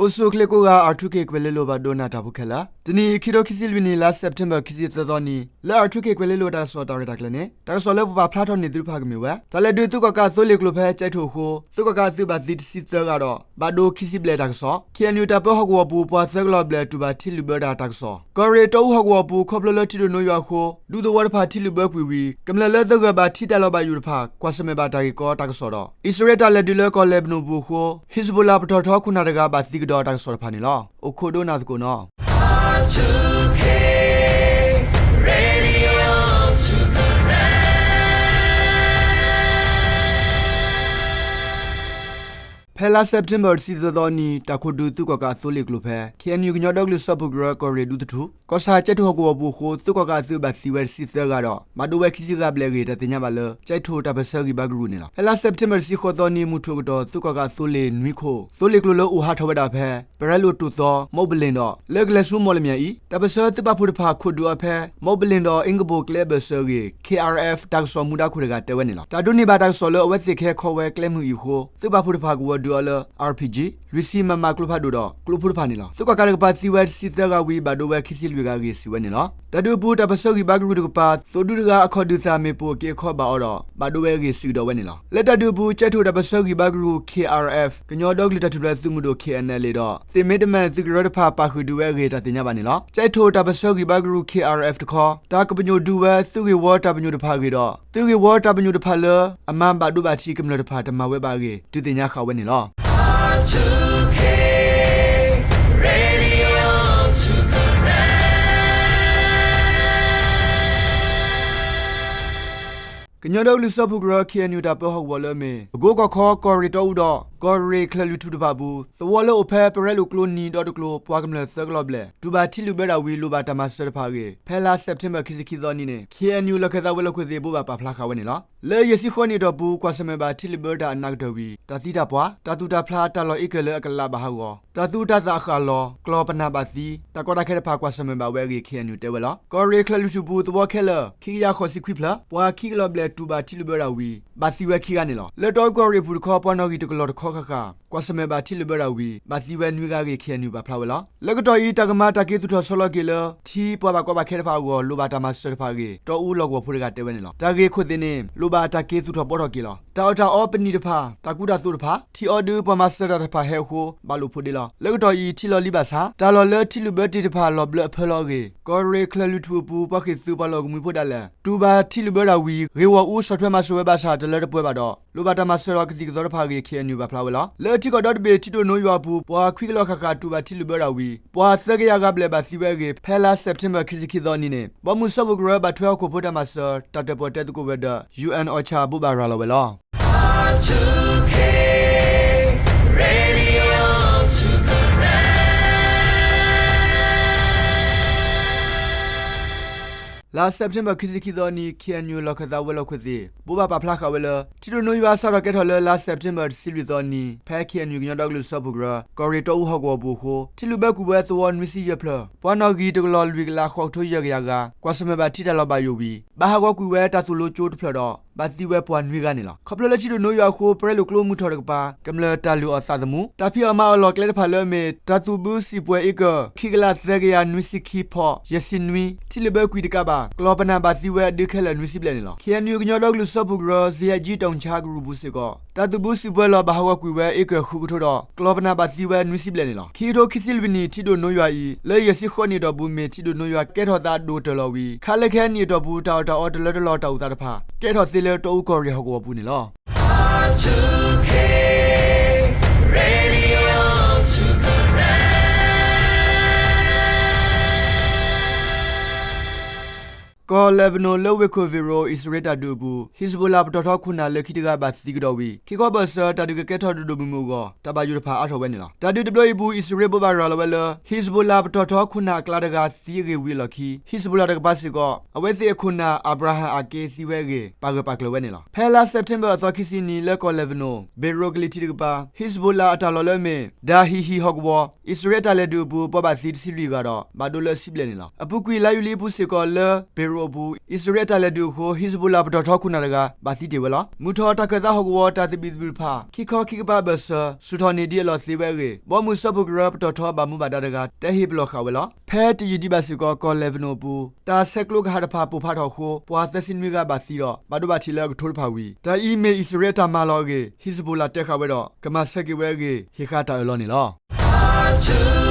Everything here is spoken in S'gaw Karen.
အိၣ်ဆူၣ်အိၣ်ချ့ကိးဂၤ R two K ကွဲၤလ့လိၤဘၣ်ဒိနၤတၢ်ဖိခဲလၢာ်, တနံၤအံၤ ခံထိခံဆံလွံၢ်နံၣ် လါစဲးပထ့ဘၢၣ် ခံဆံသၢသီနံၤ လၢ R two K ကွဲၤလ့လိၤတၢ်ကစီၣ်တၢ်ရဲၣ်တၢ်ကျဲၤန့ၣ် တၢ်ကစီၣ်လၢပပာ်ဖျါထီၣ်န့ၢ်သုတဖၣ်ကမ့ၢ်ဝဲ တၢ်လဲၤဒုးသုးကီၣ်ကးအသိလ့ၣ်ကျိၤဖဲကၠဲးထိၣ်အဃိ သုးကီၣ်ကးအသုးဘၣ်သံတဆံသၢဂၤဒီး ဘၣ်ဒိခံဆံဘျဲၣ်တၢ်ကစီၣ်, K N U တၢ်ပၢဟီၣ်ကဝီၤပူၤ ပှၤသၢကလီၤဘျဲၣ်တူၢ်ဘၣ်ထံလုၢ်ဘၢတၢ်တၢ်ကစီၣ်, ကီၢ်ရ့ၣ်တီအူဟီၣ်ကဝီၤပူၤ ခီဖျိလၢထံဒိၣ်နိယွၤအဃိ ဒူသဝီတဖၣ်ထံလုၢ်ဘၢကွံာ်ဝံၤ ကမျၢၢ်လၢသဂၢၢ်ဘၣ်ထံတၢ်လီၤဘၣ်ယိၣ်တဖၣ် ကွၢ်ဆၢၣ်မဲာ်ဘၣ်တၢ်ဂ့ၢ်ကီတၢ်ကစီၣ်ဒီး အံၣ်စရ့လးတၢ်လဲၤဒုးလၢကီၢ်လဲၢ်ဘနိၣ်ပူၤအဃိ ဟံၣ်စဘိၤလးပတီၢ်ထီခိၣ်နၢ်တဂၤဘၣ်သံကဒီးတၢ်ကစီၣ်တဖၣ်န့ၣ်လီၤ. အိၣ်ခိးဒိကနၣ်သကိးနီၤ ဖဲလါစဲးပထ့ဘၢၣ် တဆံသၢသီနံၤ တၢ်ခိၣ်ဒုးသုးကီၣ်ကးအသိလ့ၣ်ကျိၤဖဲ K N U ကညီဒီကလုာ်စၢဖှိၣ်ကရၢ ကီၢ်ရ့ၣ်ဒူသထူၣ် ကီၢ်ဆၣ်ကၠဲးထိၣ်ဟီၣ်ကဝီၤပူၤအဃိ သုးကီၣ်ကးအသုးဘၣ်သံဝဲတဆံသၢဂၤဒီး ဘၣ်ဒိဝဲခံဆံဂၤဘျဲၣ်အဂ့ၢ် တၢ်သ့ၣ်ညါဘၣ်လၢ ကၠဲးထိၣ်တၢ်ပၢၢ်ဆၢဂံၢ်ဘါကရူၢ်န့ၣ်လီၤ. ဖဲလါစဲးပထ့ဘၢၣ် တဆံဃိးသီနံၤ မုၢ်ထူၣ်အကတီၢ် သုးကီၣ်ကးအသိလ့ၣ်နွံခိၣ် သိလ့ၣ်ကျိၤလၢအိၣ်ဟးထီၣ်ဝဲဒၣ်ဖဲ ပရဲလိာ်တိၢ်သီ မီၣ်ဘလ့ၣ်ဒီး လၢကလဲၤဆူမီၣ်လမၠဲၣ်အံၤ တၢ်ပၢၢ်ဆၢသုးပာ်ဖှိၣ်တဖၣ်ခိၣ်ဒုးအီၤဖဲ မီၣ်ဘလ့ၣ်ဒီး အ့ကဘိၣ်ကျဲအဘၢၣ်စၢၤအဂ့ၢ် K R F တၢ်ကစီၣ်မူဒါခိၣ်တဂၤတဲဝဲန့ၣ်လီၤ. တၢ်ဒိးန့ၢ်ဘၣ်တၢ်ကစီၣ်လၢအဝဲသ့ၣ်ကဟဲခီဝဲကျဲမုၢ်အံၤအဃိ သုးပာ်ဖှိၣ်တဖၣ်ကဝီၤဒုးအီၤလၢ R P G လွံၢ်ဆံ MM ကျိဖးဒိၣ်ဒီး ကျိဖိတဖၣ်န့ၣ်လီၤ. သုးကီၣ်ကးတကပၤသံဝဲတဆံသၢဂၤဝံၤ ဘၣ်ဒိဝဲခံဆံလွံၢ်ဂၤအဂ့ၢ် စံးဝဲန့ၣ်လီၤ. တၢ်ဒုးအပူၤ တၢ်ပၢၢ်ဆၢဂံၢ်ဘါကရူၢ်တကပၤ သိၣ်ဒူတဂၤအခီၣ်ဒုးသၣ်မ့ၣ်ပိၢ်က့ၤအခီဘၣ်အီၤဒီး ဘၣ်ဒိဝဲအဂ့ၢ် စံးကဒီးဝဲန့ၣ်လီၤ. လၢတၢ်ဒုးအပူၤ ကၠဲးထိၣ်တၢ်ပၢၢ်ဆၢဂံၢ်ဘါကရူၢ် K R F ကညီဒီကလုာ်တၢ်ထူၣ်ဖျဲးသုးမုၢ်ဒိၣ် K N L A ဒီး သ့ၣ်မ့တမ့ၢ်သုးကရၢတဖၣ် ပာ်ဃုာ်ဒုးဝဲအဂ့ၢ် တၢ်သ့ၣ်ညါဘၣ်န့ၣ်လီၤ. ကၠဲးထိၣ်တၢ်ပၢၢ်ဆၢဂံၢ်ဘါကရူၢ် K R F တခီ တၢ်ကပညိၣ်ဒုးဝဲ သုးဂ့ၢ်ဝီတၢ်ပညိၣ်တဖၣ်အဂ့ၢ်ဒီး သုးဂ့ၢ်ဝီတၢ်ပညိၣ်တဖၣ်လၢအမၤဘၣ်ဒိဘၣ်ထံးကမျၢၢ်တဖၣ် တမၤဝဲဘၣ်အဂ့ၢ် ဒုးသ့ၣ်ညါဃာ်ဝဲန့ၣ်လီၤ. ကညီဒီကလုာ်စၢဖှိၣ်ကရၢ K N U တၢ်ပၢဟီၣ်ကဝီၤလၢအမ့ၢ် ပကိကီၢ်ခီ ကီၢ်ရ့ၣ်တီအူဒီး ကီၢ်ရ့ၣ်ကၠဲးလွံၢ်ထူၣ်တဖၣ်အပူၤ သဝီလၢအိၣ်ဖဲပရဲလိာ်ကျိနံၤဒီတကျိၤ ပှၤကမျၢၢ်သၢကလီၤဘျဲၣ် တူၢ်ဘၣ်ထံလုၢ်ဘၢတၢ်ဝံၤ လိၣ်ဘၣ်တၢ်မၤစၢၤတဖၣ်အဂ့ၢ် ဖဲလါစဲးပထ့ဘၢၣ် ခံဆံခံသီနံၤန့ၣ် K N U လီၢ်ခၢၣ်သးဝဲၤလီၢ်ခိၣ်သ့ၣ် ဘိးဘၣ်ပာ်ဖျါဃာ်ဝဲန့ၣ်လီၤ. လၢယဲၢ်ဆံဃိးနံၣ်အတီၢ်ပူၤ ကွၢ်ဆၢၣ်မဲာ်ဘၣ်ထံလုၢ်ဘၢတၢ်အနးကတၢၢ်ဝံၤ တၢ်သံတၢ်ပှၢ်, တၢ်သူၣ်တၢ်ဖျး, တၢ်လီၢ်အ့ကၢၢ်လၢအကလးဘၣ်ဟးဂီၤ, တၢ်သူတၢ်သၣ်အဃၣ်လီၤ, ကျီၢ်ပနၢ်ဘၣ်သံ, တၢ်ကီတၢ်ခဲတဖၣ် ကွၢ်ဆၢၣ်မဲာ်ဘၣ်ဝဲအဂ့ၢ် K N U တဲဝဲလီၤ. ကီၢ်ရ့ၣ်ကၠဲးလွံၢ်ထူၣ်ပူၤ သဝီခဲလၢာ် ခံကယၤဃိးဆံခွံဖျၢၣ်, ပှၤခံကလီၤဘျဲၣ် တူၢ်ဘၣ်ထံလုၢ်ဘၢတၢ်ဝံၤ ဘၣ်သံဝဲခံဂၤန့ၣ်လီၤ. လၢတီအူကီၢ်ရ့ၣ်အပူၤတခီ ပှၤနီၣ်ဂံၢ်တကလီၢ်တခီဃၣ်ဃၣ် ကွၢ်ဆၢၣ်မဲာ်ဘၣ်ထံလုၢ်ဘၢတၢ်ဝံၤ ဘၣ်သံဝဲနွံဂၤအဂ့ၢ် K N U ပာ်ဖျါဝဲလီၤ. လၢကတီၢ်အံၤ တၢ်ကမၤတၢ်က့ၤသူၣ်ထီၣ်ဆီလီၤက့ၤလၢ ထံပှၤဘၣ်ကီဘၣ်ခဲတဖၣ်အဂီၢ် လိၣ်ဘၣ်တၢ်မၤစၢၤတဖၣ်အဂ့ၢ် တီအူလီၢ်ကဝီၤဖိတဂၤတဲဝဲန့ၣ်လီၤ. တၢ်ဂ့ၢ်ခိၣ်သ့ၣ်န့ၣ် လိၣ်ဘၣ်တၢ်က့ၤသူၣ်ထီၣ်ဘှီထီၣ်က့ၤလီၤ. တၢ်အီၣ်တၢ်အီပနံာ်တဖၣ်, တၢ်ကူတၢ်သိးတဖၣ်, ထံအီဒုးပှၤမၤစၢၤတၢ်တဖၣ်ဟဲအဃိ ဘၣ်လိာ်ဖိးဒ့လီၤ. လၢကတီၢ်အံၤ ထံလီၤလံဘၣ်ဆၣ် တၢ်လီၢ်လၢထံလုၢ်ဘၢတ့ၢ်တဖၣ် လီၤဘျၢအဖၢလီၤအဂ့ၢ် ကီၢ်ရ့ၣ်ကၠဲးလွံၢ်ထူၣ်အပူၤ ပှၤဃ့ၢ်သုးပှၤလီၢ်ကမှံဖိဒၣ်လဲာ် တူၢ်ဘၣ်ထံလုၢ်ဘၢတၢ်ဝံၤ ဂ့ၢ်ဂီၢ်အူဆီၣ်ထွဲမၤစၢၤဝဲဘၣ်ဆၣ် တလၢတပှဲၤဘၣ်ဒီး လိၣ်ဘၣ်တၢ်မၤစၢၤဒီးကသံၣ်ကသီတဖၣ်အဂ့ၢ် K N U ပာ်ဖျါဝဲလီၤ. လၢထံကီၢ်ဒီတဘ့ၣ် ထံဒိၣ်နိယွၤအပူၤ ပှၤခွံကလီၢ်ဃၣ်ဃၣ် တူၢ်ဘၣ်ထံလုၢ်ဘၢတၢ်ဝံၤ ပှၤသၢကယၤဂၤဘျဲၣ်ဘၣ်သံဝဲအဂ့ၢ် ဖဲလါစဲးပထ့ဘၢၣ် ခံဆံခံသီနံၤန့ၣ် ဘီမုၢ်စၢဖှိၣ်ကရၢ ဘၣ်ထွဲဟီၣ်ခိၣ်ဖိတၢ်မၤစၢၤ တၢ်တၢၣ်ပီၣ်တဲသကိးဝဲၤဒၢး U N OCHA ဘိးဘၣ်ရၤလီၤဝဲလီၤ. လါစဲးပထ့ဘၢၣ် ခံဆံခံသီနံၤ K N U လီၢ်ခၢၣ်သးဝဲၤလီၢ်ခိၣ်သ့ၣ် ဘိးဘၣ်ပာ်ဖျါဃာ်ဝဲလၢ ထံဒိၣ်နိယွၤစးထီၣ်ကဲထီၣ်လၢ လါစဲးပထ့ဘၢၣ် တဆံလွံၢ်သီနံၤ ဖဲ K N U ကညီဒီကလုာ်စၢဖှိၣ်ကရၢ ကီၢ်ရ့ၣ်တီအူဟီၣ်ကဝီၤပူၤအဃိ ထံလုၢ်ဘၢကွံာ်ဝဲသဝီနွံဆံယဲၢ်ဖျၢၣ်, ပှၤနီၣ်ဂံၢ်တကလီၢ်လွံၢ်ကလးဃိးကထိယဲၢ်ကယၤဂၤ ကွၢ်ဆၢၣ်မဲာ်ဘၣ်ထံတၢ်လီၤဘၣ်ယိၣ်ဝံၤ ဘၣ်ဟးဂီၤကွံာ်ဝဲတၢ်သိၣ်လိကၠိတဖျၢၣ်ဒီး ဘၣ်သံဝဲပှၤနွံဂၤန့ၣ်လီၤ. ခီဖျိလၢထံဒိၣ်နိယွၤအဃိ ပရဲလိာ်ကျိမုၢ်ထီၣ်တကပၤ ကမျၢၢ်တၢ်လုၢ်အီၣ်သးသမူ တၢ်ဖံးအီၣ်မၤအီၣ်လီၢ်ကျဲတဖၣ်လၢအမ့ၢ် တၢ်သူၣ်ဘုစံၣ်ပှဲၤအ့ကၢၢ် ခံကလးသၢကယၤနွံဆံခံဖီၣ် ယဲၢ်ဆံနွံ ထံလုၢ်ဘၢကွံာ်တကးဘၣ် ကျီၢ်ပနၢ်ဘၣ်သံဝဲအဒုခဲလၢာ်နွံဆံဘျဲၣ်န့ၣ်လီၤ. K N U ကညီဒီကလုာ်စၢဖှိၣ်ကရၢ ဇယးကၠံတီၣ်ဆါကရူၢ်ပူၤစ့ၢ်ကီး တၢ်သူၣ်ဘုစံၣ်ပှဲၤလီၢ်ဘၣ်ဟးဂီၤကွံာ်ဝဲအ့ကၢၢ်ဃုကထိဒီး ကျီၢ်ပနၢ်ဘၣ်သံဝဲနွံဆံဘျဲၣ်န့ၣ်လီၤ. ခံကထိခံဆံလွံၢ်နံၣ် ထံဒိၣ်နိယွၤအံၤ လၢယဲၢ်ဆံဃိးနံၣ်အတီၢ်ပူၤမ့ၢ်ထံဒိၣ်နိယွၤကဲထီၣ်သးဒိၣ်တၢၢ်လီၤဝံၤ ခါလၢခဲအံၤနံၣ်အတီၢ်ပူၤ တၢ်အီၣ်တၢ်အီတလၢတလီၢ်တၢ်အိၣ်သးတဖၣ် ကဲထီၣ်သ့လၢတီအူကီၢ်ရ့ၣ်ဟီၣ်ကဝီၤပူၤန့ၣ်လီၤ. က ကီၢ်လဲၤဘနိၣ်လၢဝ့ၢ်ခိၣ်ဘ့ၣ်ရိၣ် အံၣ်စရ့လးတၢ်ဒုးအပူၤ ဟံၣ်စဘိလးပတီၢ်ထီခိၣ်နၢ်လၢခံတဂၤဘၣ်သံကဒီးဝံၤ ခံခီဘၢၣ်စၢၤ တၢ်ဒုးကကဲထီၣ်ဒိၣ်ဒိၣ်မုၢ်မုၢ်အဂီၢ် တၢ်ဘၣ်ယိၣ်တဖၣ်အါထီၣ်ဝဲန့ၣ်လီၤ. တၢ်ဒုးတဘျီအံၤအပူၤ အံၣ်စရ့လးဘိးဘၣ်ရၤလီၤဝဲလၢ ဟံၣ်စဘိလးပတီၢ်ထီခိၣ်နၢ်အကျါတဂၤသံအဂ့ၢ်ဝံၤအလီၢ်ခံ ဟံၣ်စဘိလးတကပၤစ့ၢ်ကီး အဝဲသ့ၣ်အခိၣ်နၢ် အၤဘြၤဟၣ်အက့သံဝဲအဂ့ၢ် ပာ်ဂၢၢ်ပာ်ကျၢၤဝဲန့ၣ်လီၤ. ဖဲလါစဲးပထ့ဘၢၣ် အသီခံဆံနံၤ လၢကီၢ်လဲၤဘနိၣ် ဘ့ၣ်ရိၣ်ကလံၤထံးတကပၤ ဟံၣ်စဘိလးအတၢ်လီၢ်လၢအမ့ၢ် ဒါဟံၣ်ဟံၣ်ဟီၣ်ကဝီၤ အံၣ်စရ့လးတၢ်လဲၤဒုးအပူၤ ပှၤဘၣ်သံတဆံလွံၢ်ဂၤဒီး ဘၣ်ဒိလၢစံဘျဲၣ်န့ၣ်လီၤ. အပူၤကွံာ်လါယူၤလံအပူၤစ့ၢ်ကီးလၢ ဘ့ၣ်ရိၣ်အပူၤ အံၣ်စရ့လးတၢ်လဲၤဒုးအဃိ ဟံၣ်စဘိလးပတီၢ်ထီခိၣ်နၢ်တဂၤ ဘၣ်သံတ့ၢ်ဝဲလီၤ. မုၢ်ထီၣ်တၢ်ခၢၣ်သးဟီၣ်ကဝီၤတၢ်သဘံၣ်သဘုၣ်တဖၣ် ခံခီခံကပၤဘၢၣ်စၢၤ ဆူၣ်ထီၣ်န့ၢ်ဒံးအလီၢ်သ့ဝဲအဂ့ၢ် ဘီမုၢ်စၢဖှိၣ်ကရၢပတီၢ်ထီဘၣ်မူဘၣ်ဒါတဂၤ တဲဟ့ၣ်ပလီၢ်ဃာ်ဝဲလီၤ. ဖဲတယံာ်ဒံးဘၣ်စ့ၢ်ကီး ကီၢ်လဲၤဘနိၣ်အပူၤ တၢ်ဆဲးကျိးကဟၣ်တဖၣ်ပိၢ်ဖးထီၣ်အဃိ ပှၤသၢဆံနွံဂၤဘၣ်သံဒီး ဘၣ်ဒိဘၣ်ထံးလၢအကထိတဖၣ်ဝံၤ တၢ်အံၤမ့ၢ်အံၣ်စရ့လးတၢ်မၤလီၤအဂ့ၢ် ဟံၣ်စဘိလးတဲဃာ်ဝဲဒီး ကမၤဆၢက့ၤဝဲအဂ့ၢ် ဟ့ၣ်ဃာ်တၢ်အၢၣ်လီၤန့ၣ်လီၤ.